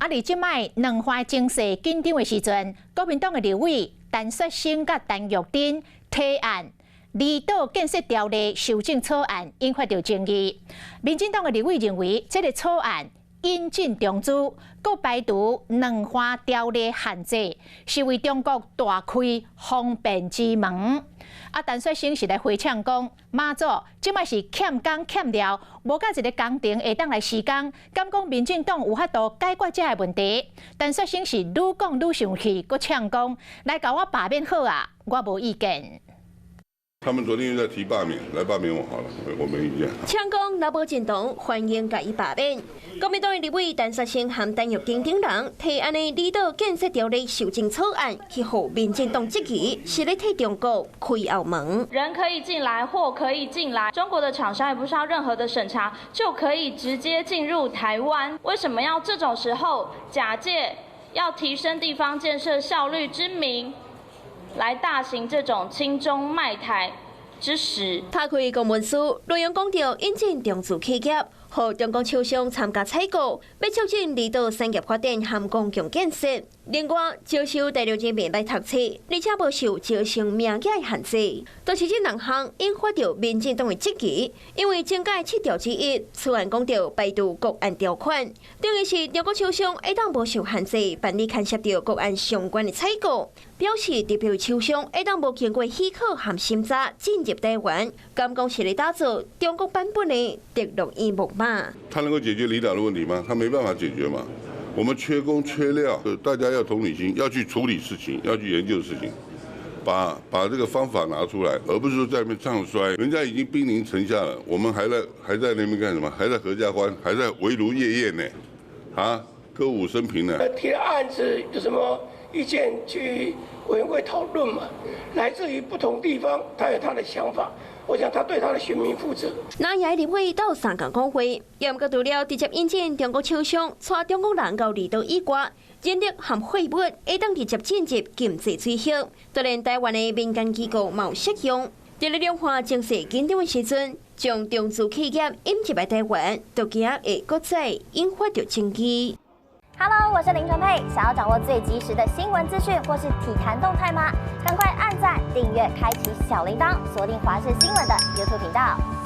佇這擺兩岸情勢緊張的時陣，國民黨的立委陳雪生佮陳玉珍提案離島建設條例修正草案引發著爭議。民進黨的立委認為，這个草案引進中資，閣排除兩岸條例限制，是為中國大開方便之門。啊，陳雪生是來回嗆講，馬祖這擺是欠工欠料，無佮一个工程會當來施工，敢講民進黨有法度解決這个問題？陳雪生是愈講愈生氣，閣嗆講，來共我罷免好啊，我無意見。他們昨天又在提罷免，來罷免我好了，我沒意見。嗆講若無認同，歡迎共伊罷免。國民黨的立委陳雪生和陳玉珍等人提案的離島建設條例修正草案，去予民進黨質疑，是咧替中國開後門。人可以進來，貨可以進來，中國的廠商也不需要任何的審查，就可以直接進入台灣。為什麼要這種時候假借要提升地方建設效率之名，來大行這種親中賣台之實？拍開公文書，內容講著引進中資企業，予中國廠商參加採購，欲促進離島產業發展和公共建設。另外，招收大陸人民來讀冊，而且無受招生名額的限制。但是這兩項引發著民進黨的質疑，因為增加七條之一，草案講著排除國安條款，等於是中國廠商會當無受限制辦理牽涉著國安相關的採購，表示特別廠商會當無經過許可和審查進入台灣，敢講是咧打造中國版本的德隆伊木馬。他能夠解決離島的問題嗎？他沒辦法解決嘛。我們缺工缺料，大家要同理心，要去處理事情，要去研究事情，把這個方法拿出來，而不是說在那邊唱衰。人家已經兵臨城下了，我們還在那邊幹什麼？還在合家歡，還在圍爐夜宴呢？啊，歌舞升平呢？提了案子有什麼意見去委員會討論嘛？來自於不同地方，他有他的想法。我想他對他的選民負責。藍營立委鬥相共講話，也毋過除了直接引進中國廠商，帶中國人到離島以外，人力和貨物會當直接進入禁制水域，就連台灣的民間機構嘛有適用。佇咧兩岸情勢緊張的時陣，將中資企業引入來台灣，就驚會閣再引發著爭議。 Hello，我是林純佩，想要掌握最及時的新聞資訊或是體壇動態嗎？趕快按讚、訂閱、開啟小鈴鐺，鎖定華視新聞的 YouTube 頻道。